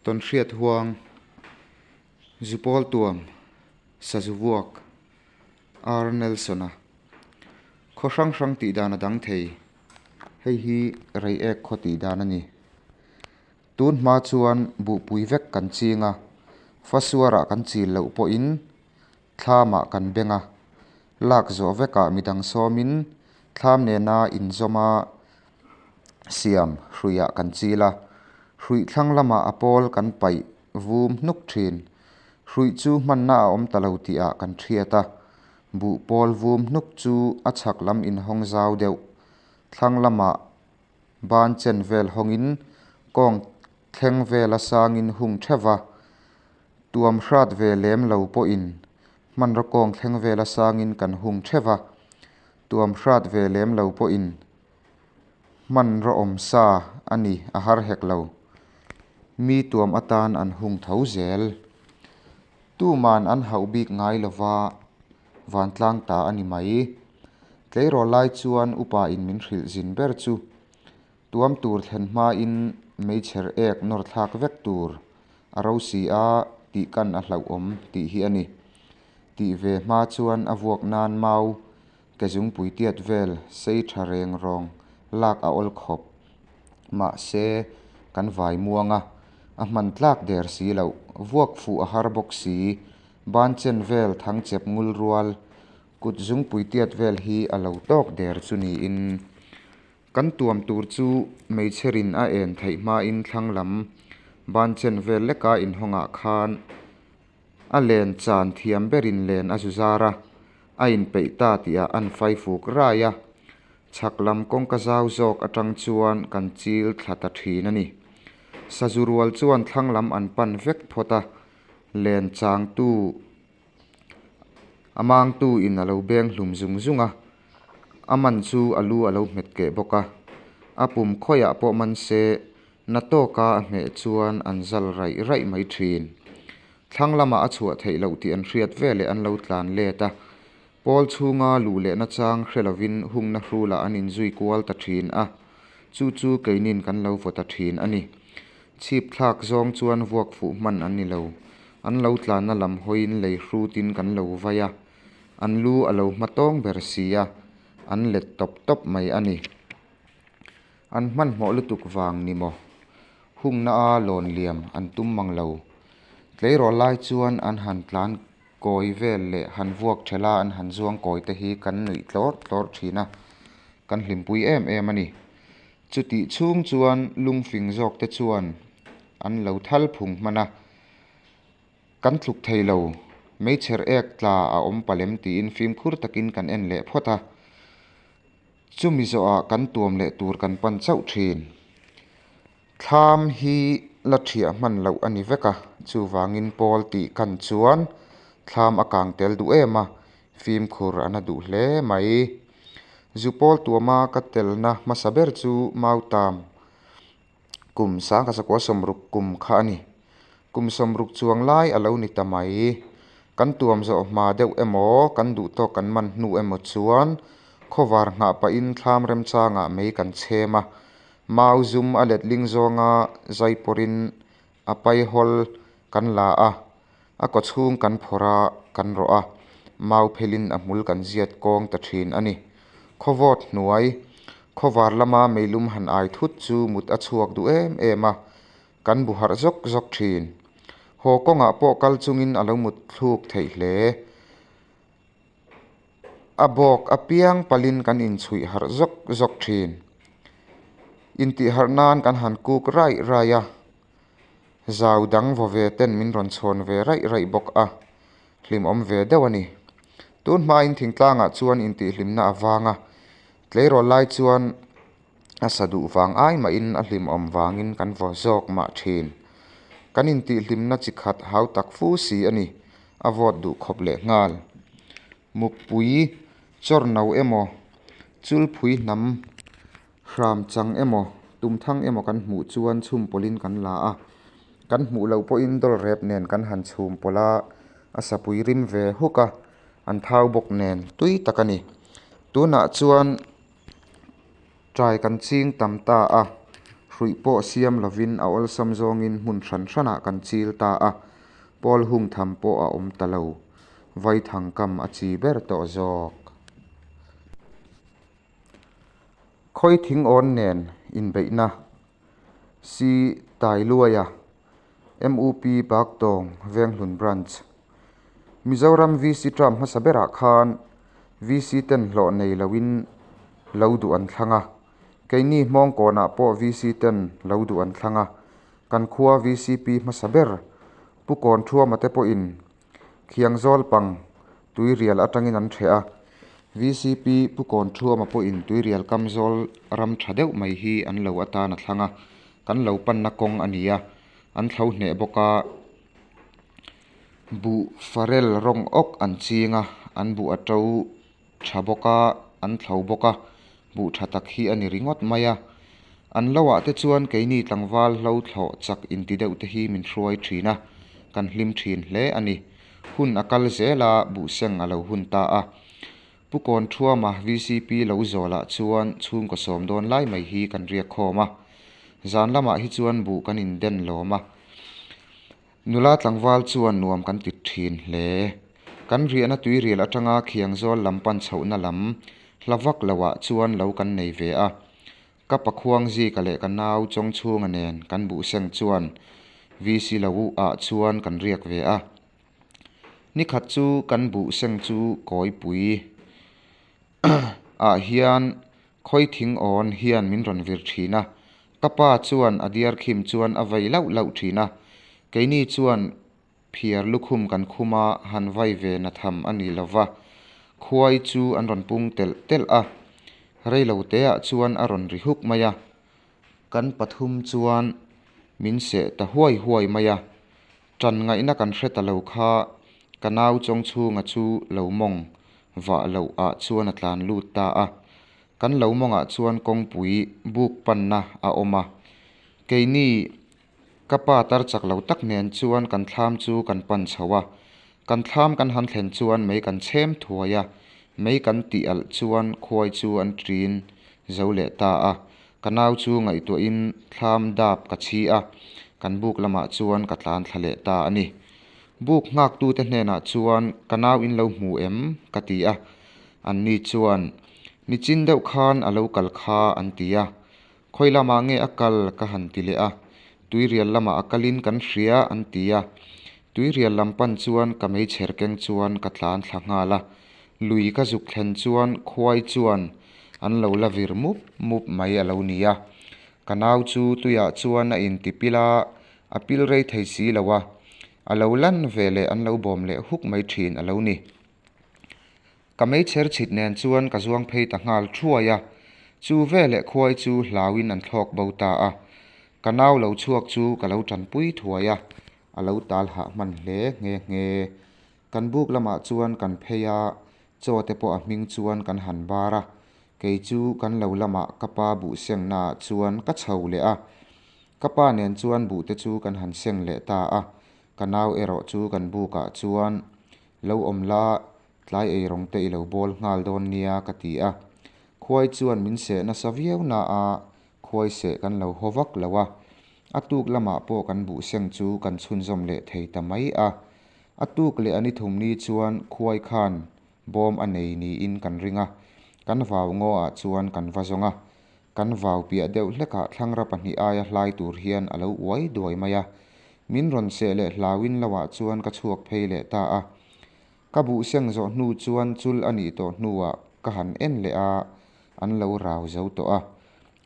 Tawnhriat huang, Zupawl tuam, Sazu vuak, R. Nelson-a. Khaw hrang hrang tih dan a dang thei. Hei hi Reiek khaw tih dan a ni. Tun hma chuan buhpui vek kan ching a, fasuarah kan chil loh pawhin thlamah kan beng a, lak zawh vekah midang sawmin thlam nena inzawma siam hruiah kan chil a, hruih thlang lamah a pawl kan paih vum hnuk thin. Hruih chu hmanna a awm ta lo tihah kan hriat a, buh pawl vum hnuk chu a chhak lam inhawng zau deuh thlang lamah Ban chen vel hawngin kawng thleng vela sangin hung theuh va, tuam hrat ve lem lo pawhin hmanraw kawng thleng vela sangin kan hung theuh va, tuam hrat ve lem lo pawhin hmanraw awm sa a ni a har hek lo. Mi tuam atan an hung tho zel. Tuman an hauh bik ngai lova vantlang ta a ni mai. Tleirawl lai chuan upa in min hrilh zin ber chu tuam tur thlen hmain meichher ek nawr thlak vek tur a ro si a tih kan a hlauhawm tih hi a ni. Tih ve hma chuan a vuak nan mau ke zungpui tiat vel sei tha reng rawng lak a awl khawp. Mahse, kan vai muang a, a hman tlak der si loh, vuak fuh a har bawk si, ban chen vel thang chep ngul rual, kut zungpui tiat vel hi a lo tawk der chu niin. Kan tuam tur chu meichherin a en theih hmain thlang lam ban chen vel leka inhawngah khan A len chan thiam berin len a zu zar a, a inpeih ta tihah an fai fuk rai a. Chhak lam kawngka zau zawk atang chuan kan chil thla ta thin a ni. Sazu rual chuan thlang lam an pan vek phawt a, len changtu a mangtu in a lo beng hlum zung zung a, a man chu a lu a lo hmet keh bawk a, a pum khawiah pawh man se Na tawka a hmeh chuan an zal raih raih mai thin. Thlang lamah a chhuah theih loh tih an hriat veleh an lo tlan let a. Pawl chhunga luh leh nachang hre lovin hungna hrulah an inzui kual ta thin a, chu chu keinin kan lo vaw ta thin a ni. Chhip thlak zawng chuan vuak fuh hman an ni lo. An lo tlanna lam hawiin lei hrutin kan lo vai a, an lu a lo hma tawng ber si a, an let tawp tawp mai a ni. An hmanhmawh lutuk vang ni maw? Hungna a lawn liam an tum mang lo. Tleirawl lai chuan an han tlan kawi vel leh han vuak thela an han zuang kawi te hi kan nuih tlawrh tlawrh thin a, kan hlimpui em em a ni. Chutih chhung chuan lungfing zawk te chuan an lo thal phung hman a, kan tluk thei lo. Meichher ek tla a awm palem tiin fimkhur takin kan en leh phawt a. Chumi zawhah kan tuam leh tur kan pan chauh thin. Thlam hi la thiah hman loh a ni vek a, chuvangin pawl tih kan chuan thlam a kang tel duh em a, fimkhur a na duh hle mai. Zu pawl tuama ka telna hmasa ber chu Mautam kum sangkhat sakua sawmruk kum kha a ni. Kum sawmruk chuang lai a lo ni ta mai. Kan tuam zawh hma deuh emaw, kan duh tawk kan man hnu emaw chuan khawvar nghah pahin thlam remchangah mei kan chhem a. Mau zum a letling zawnga zai pawrin a paihawl kan la a, a kawchhung kan phawrh a, kan rawh a, mau phelin a hmul kan ziat kawng ta thin a ni. Khawvawt hnuai, khawvar lama meilum han ai thut chu mut a chhuak duh em em a, kan bu harh zawk zawk thin. Haw kawngah pawh kal chungin a lo mut thluk theih hle. A bawk apiang palin kan inchhuih harh zawk zawk thin. Intihharh nan kan han kuk raih raih a, zau dang vaw ve ten min rawn chhawn ve raih raih bawk a, hlimawm ve deuh a ni. Tun hmain thingtlangah chuan intihhlimna a vang a, tleirawl lai chuan a sa duh vang ai mahin a hlimawm vangin kan vaw zawk mah thin. Kan intihhlimna chi khat hau tak fu si a ni, a vawt duh khawp leh nghal. Mukpui chawr no emaw, chulphui hnam hram chang emaw, tumthang emaw kan hmuh chuan chhum pawlhin kan la a, kan hmuh loh pawhin dawl rep nen kan han chhum pawlh a, a sapui rim ve huk a, an thau bawk nen tui tak a ni. Tunah chuan. Ṭai kan ching tam ta a, Hruih pawh siam lovin a awlsam zawngin hmun hran hranah kan chil ta a, pawl hung tham pawh a awm ta lo. Vaithang kam a chi ber tawh zawk. Khawi thing awn nen inbeihna C Tailuaia, MUP Baktawng Venghlun Branch, Mizoram VC term hmasa berah khan VC ten hlawh nei loin lo duh an thlang a. Keini Hmawngkawnah pawh VC ten lo duh an thlang a. Kan khua VCP hmasa ber Pu Kawnthuama te pawhin Khiangzawl pang Tuirial atangin an ṭheh a. VCP Pu Kawnthuama pawhin Tuirial kam zawl ram ṭha deuh mai hi an lo atan a thlang a. Kan lo panna kawng a ni a, an thlo hneh bawk a. Buh farel rawng awk an ching a, an buh a to tha bawk a, an thlo bawk a, buh tha tak hi a ni ringawt mai a. An lo ah te chuan keini tlangval hlo thlawh chak inti deuh te hi min hruai thin a, kan hlim thin hle a ni. Hun a kal zel a, buh seng a lo hun ta a. Pu Kawnthuama vcp lo zawlah chuan chhungkaw sawm dawn lai mai hi kan riak khawm a. Zan lamah hi chuan buh kan inden lawm a. Nula tlangval chuan nuam kan ti thin hle. Kan riahna tuirial atanga Khiangzawl lam pan chhohna lam hla vak loah chuan lo kan nei ve a. Ka pakhuang zika leh ka nau Chawngchhunga nen kan buhseng chuan VC lo ah chuan kan riak ve a. Nikhat chu kan buhseng chu kawipui ah hian Khawi thing awn hian min rawn vir thin a, ka pa chuan a diar khim chuan a vai lauh lauh thin a, keini chuan phiar lukhum kan khum a han vai ve na tham a ni lo va, khuai chu an rawn pung telh telh a, reilo teah chuan a rawn ri huk mai a, kan pathum chuan min seh ta huai huai mai a, Ṭan ngaihna kan hre ta lo kha ka nau Chawngchhunga chu lo mawng vah loh ah chuan a tlan lut ta a. Kan lo mawngah chuan kawngpui buk panna a awm a. Keini ka pa tar chak lo tak nen chuan kan thlam chu kan pan chho a. Kan thlam kan han thlen chuan mei kan chhem thuai a, mei kan tih alh chuan khuai chu an ṭin zo leh ta a. Ka nau chu ngaihtuahin thlam dap ka chhi a, kan buk lamah chuan ka tlan thla leh ta a ni. Buk nghaktute hnenah chuan ka nau in lo hmu em? ka ti a. Anni chuan, Nichin deuh khan a lo kal kha an ti a. Khawi lamah nge a kal? ka han ti leh a. Tuirial lamah a kalin kan hria an ti a. Tuirial lam pan chuan ka meichher keng chuan ka tlan thla nghal a. Lui ka zuk thlen chuan khuai chuan an lo la vir mup mup mai a lo ni a. Ka nau chu tuiah chuan a inti pil a, a pil rei thei si lo a. A lo lan ve leh an lo bawm leh huk mai thin a lo ni. Ka meichher chhit nen chuan ka zuang phei ta nghal thuai a, chu veleh khuai chu hlauin an thlawk bo ta a. Ka nau lo chhuak chu ka lo tanpui thuai a, a lo tal hah hman hle nghe nghe. Kan buk lamah chuan kan phei a, chaw te pawh a hming chuan kan han bar a, kei chu kan lo lamah ka pa buh sengnaah chuan ka chho leh a. Ka pa nen chuan buh te chu kan han seng leh ta a, ka nau erawh chu kan bukah chuan lo awm la, tlai ei rawng te i lo bawl nghal dawn nia ka ti a. Khuai chuan min seh nasa viau na a, khuai seh kan lo haw vak lo a. A tuk lamah pawh kan buh seng chu kan chhunzawm leh thei ta mai a. A tuk leh a ni thum ni chuan khuai khan bawm a nei niin kan ring a, kan vau ngaw ah chuan kan va zawng a. Kan vau piah deuh hlekah thlangra pahnih aia hlai tur hian a lo uai duai mai a. Min rawn seh leh hlauin lo ah chuan ka chhuak phei leh ta a. Ka buh seng zawh hnu chuan chul a nih tawh hnuah ka han en leh a, an lo rau zo tawh a.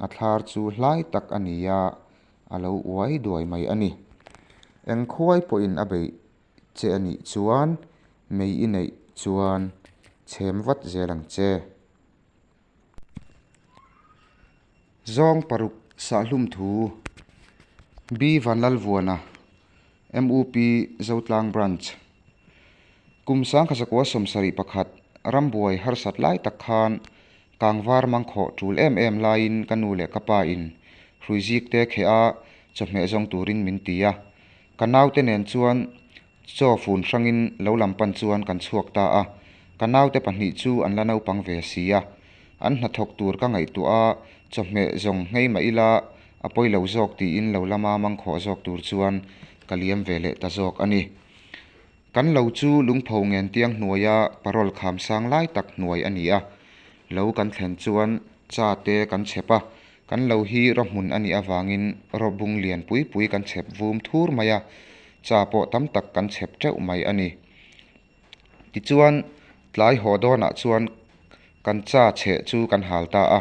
A thlar chu hlai tak a ni a, a lo uai duai mai a ni. Eng khuai pawhin a beih che a nih chuan mei i neih chuan chhem vat zel ang che. Zawng paruk sahlum thu B Vanlalvuana, MUP Zotlang Branch. Kum sangkhasakua sawmsarih pakhat rambuai harsat lai tak khan kangvar mangkhawh tul em em laiin ka nu leh ka pa in hruizik te kheh a chawhmeh zawng turin min ti a. Ka naute nen chuan Chaw fun hrangin lo lam pan chuan kan chhuak ta a, ka naute pahnih chu an la naupang ve si a. An hnathawk tur ka ngaihtuah a, chawhmeh zawng nghei mah ila A pawi lo zawk tiin lo lama mangkhawh zawk tur chuan ka liam ve leh ta zawk a ni. Kan lo chu lungpho ngentiang hnuaia parawl kham sang lai tak hnuai a ni a. Lo kan thlen chuan cha te kan chhep a, kan lo hi raw hmun a nih avangin raw bung lian pui pui kan chhep vum thur mai a, cha pawh tam tak kan chhep teuh mai a ni. Tichuan, tlai haw dawnah chuan kan cha chheh chu kan hal ta a,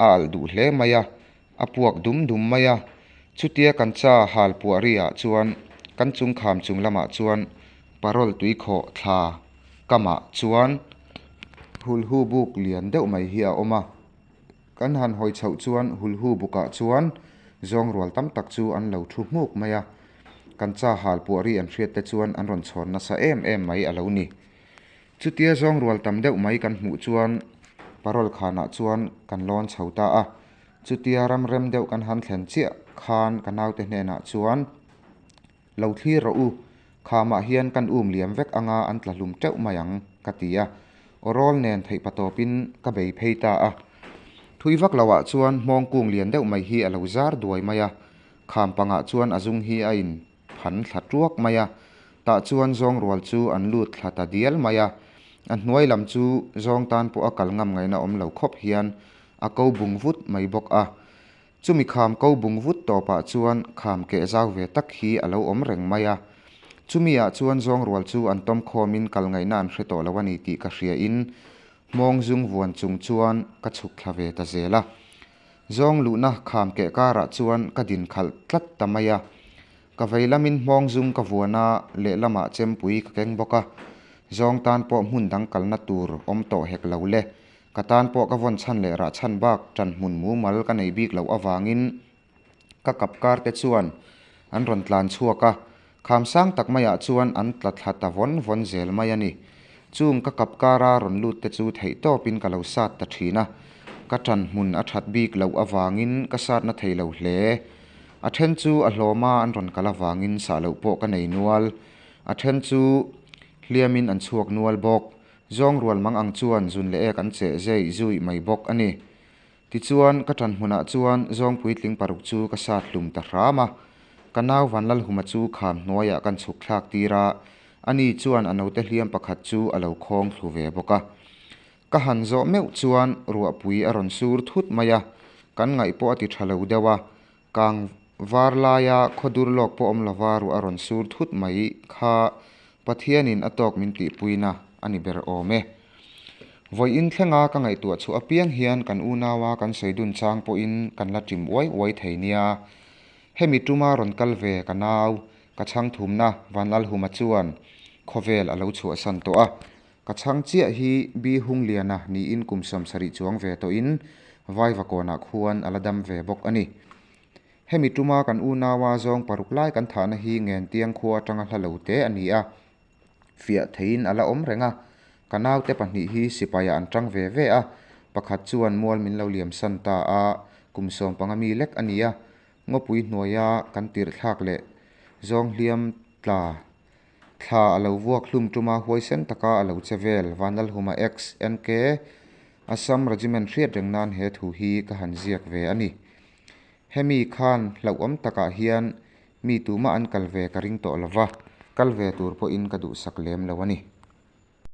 a alh duh hle mai a, a puak dum dum mai a. Chutia kan cha hal puah ri ah chuan kan chung kham chung lamah chuan parawl tuikhawh thla kamah chuan hulhu buk lian deuh mai hi a awm a. Kan han hawi chhoh chuan hulhu bukah chuan zawng rual tam tak chu an lo thu hmuk mai a, kan cha hal puah ri an hriat te chuan an rawn chhawn nasa em em mai a lo ni. Chutia zawng rual tam deuh mai kan hmuh chuan parawl khanah chuan kan lawn chho ta a, chutia ram rem deuh kan han thlen chiah khan ka naute hnenah chuan Lo thlir rawh u, khamah hian kan um liam vek anga an tla hlum teuh mai ang, ka ti a. Awrawl nen theih patawpin ka bei phei ta a. Thui vak loah chuan hmawng kung lian deuh mai hi a lo zar duai mai a, kham pangah chuan a zung hi a in phan thla tuak mai a, tah chuan zawng rual chu an lut thla ta dial mai a. A hnuai lam chu zawng tan pawh a kal ngam ngaihna awm lo khawp hian a ko bung vut mai bawk a. Chumi kham ko bung vut tawpah chuan kham keh zau ve tak hi a lo awm reng mai a. Chumi ah chuan zawng rual chu an tawm khawmin kal ngaihna an hre tawh lo a ni tih ka hria in hmawng zung vuan chung chuan ka chhuk thla ve ta zel a. Zawng luhna kham keh karah chuan ka din khalh tlat ta mai a. Ka vei lamin hmawng zung ka vuan a, lehlamah chempui ka keng bawk a. Zawng tan pawh hmun dang kalna tur awm tawh hek lo le. Ka tan pawh ka vawn chhan leh rah chhan bak ṭan hmun mumal ka nei bik loh avangin ka kap kar te chuan an rawn tlan chhuak a, kham sang tak maiah chuan an tla thla ta vawn vawn zel mai a ni. Chung ka kap kara rawn lut te chu theih tawpin ka lo sat ta ṭhin a, ka ṭan hmun a ṭhat bik loh avangin ka satna thei lo hle. A ṭhen chu a hlawma an rawn kal avangin sah loh pawh ka nei nual, a ṭhen chu hliamin an chhuak nual bawk. Zawng rual mang ang chuan zun leh ek an cheh zeih zuih mai bawk a ni. Tichuan, ka ṭan hmunah chuan zawng puitling paruk chu ka sat hlum ta hram a. Ka nau Vanlalhuma chu kham hnuaiah kan chhuk thlak tir a, ani chuan a note hliam pakhat chu a lo khawng thlu ve bawk a. Ka han zawh meuh chuan ruahpui a rawn sur thut mai a, kan ngaih pawh a ti ṭha lo deuh a, Kang var laia khaw dur lawk pawh awm lova ruah a rawn sur thut mai kha Pathianin a tawk min tihpuina a ni ber awm e. Vawiin thlenga ka ngaihtuah chhuah apiang hian kan unaua kan sawi dun chang pawhin kan la ṭim uai uai thei nia. Hemi tuma rawn kal ve ka nau, ka chhang thumna Vanlalhuma chuan khawvel a lo chhuahsan tawh a. Ka chhang chiah hi Bi Hungliana niin kum 70 chuang ve tawhin Vaivakawnah khuan a la dam ve bawk a ni. Hemi tuma kan unaua zawng paruk lai kan thahna hi Ngentiang khua atanga hla lo te a ni a, fiah theiin a la awm reng a. Ka naute pahnih hi sipaiah an tang ve ve a, pakhat chuan mual min lo liamsan ta a, kum 15 mi lek a ni a, ngawpui hnuaia kan tirh thlak leh zawng hliam tla Thla a lo vuak hlum tuma huaisen taka a lo che vel Vanlalhuma X, NK, Assam Regiment hriat reng nan he thu hi ka han ziak ve a ni. Hemi khan hlauhawm takah hian mi tumah an kal ve ka ring tawh lova, kal ve tur pawhin ka duhsak lem lo a ni.